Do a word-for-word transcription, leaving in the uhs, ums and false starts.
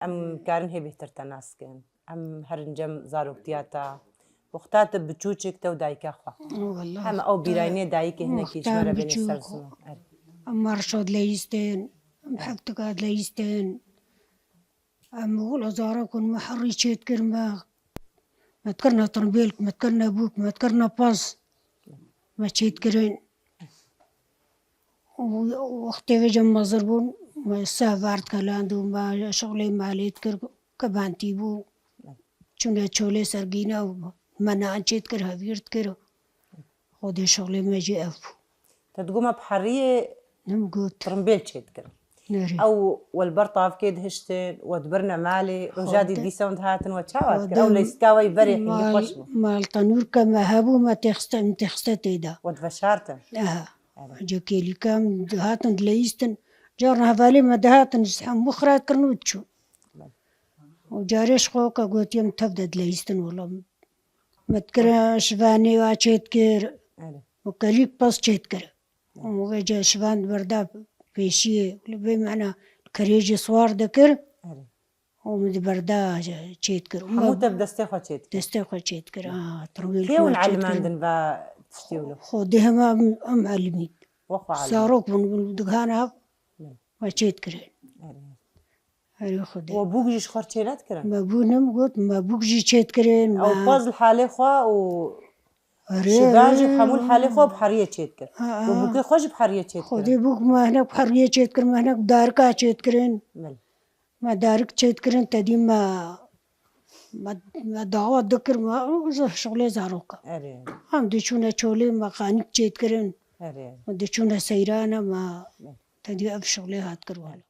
Em karin hê bêhtir te nas kin. Em herin cem zaroktiya te. Wexta tu biçûçik te û dayika xwe. Hema ew bîraynê dayikê hinekî ji me re bêne ser ziman. Erê. Em marşa dileyîstin, em heftika dileyîstin. Em wilo zarokên me herî çêdikir me. Me dikirine tirbêlk, me dikirine bûk, me dikirine pez. Me çêdikirin. Û wextê vê cem mezir bûn, me seh verd keland û me şixulê malê dikir, kebentî bû. Çûne çolê sergîne û me nan çêdikir, hevîr dikir. Xwedê şixulê me jî ev bû. Te digot me bi heriyê Min got. Tirimbêl çêdikirin. Nerê. Ew we li ber tavkê dihiştin, we dibirine malê, roja dî dîsa hûn dihatin, we çawa dikir? Ew leyska we yî berê hingî xweş bû. Mal tenûrke me hebû, me têxiste, em têxiste tê de. We diveşartin? Aha. Erê. Cekêlîka em dihatin dileyîstin. Carna hevalê me dihatin, ji hemû xira dikirin û diçûn. Belê. Û carê ji xwe weke gotiye min tev de dileyîstin wela. Me dikire şivanê wa çêdikir. Erê. Û kelîk pez çêdikir. Û vêca şivan berda pêşiyê, li vê mena kirêjê siwar dikir. Erê. Û min di berda çêdikir. Hemû te bi destê xwe çêdikir? Destê xwe çêdikir, ha, tirwêl. Kê hûn elimandin va tiştê wilo? Xwedê hema em, em elimîn. Zarok bûn, bûn digihana ev, me çêdikirin. Erê. Erê Xwedê. We bûk jî ji xwe çê nedikirin? Me bû, min got, me bûk jî çêdikirin. Ew pez li halê xwe û şivan jî hemû li halê xwe bi heriyê çêdikir. We bûkê xwe jî bi heriyê çêdikir? Xwedê bûk me hinek bi heriyê çêdikir, me hinek bi darika çêdikirin. Belê. Me darik çêdikirin, te dî me, me, me dawa dikir, me şixulê zaroka. Erê. Em diçûne çolê me xanîk çêdikirin. Erê. Em diçûne seyrana me, te dî ev şixulê hat kir wala.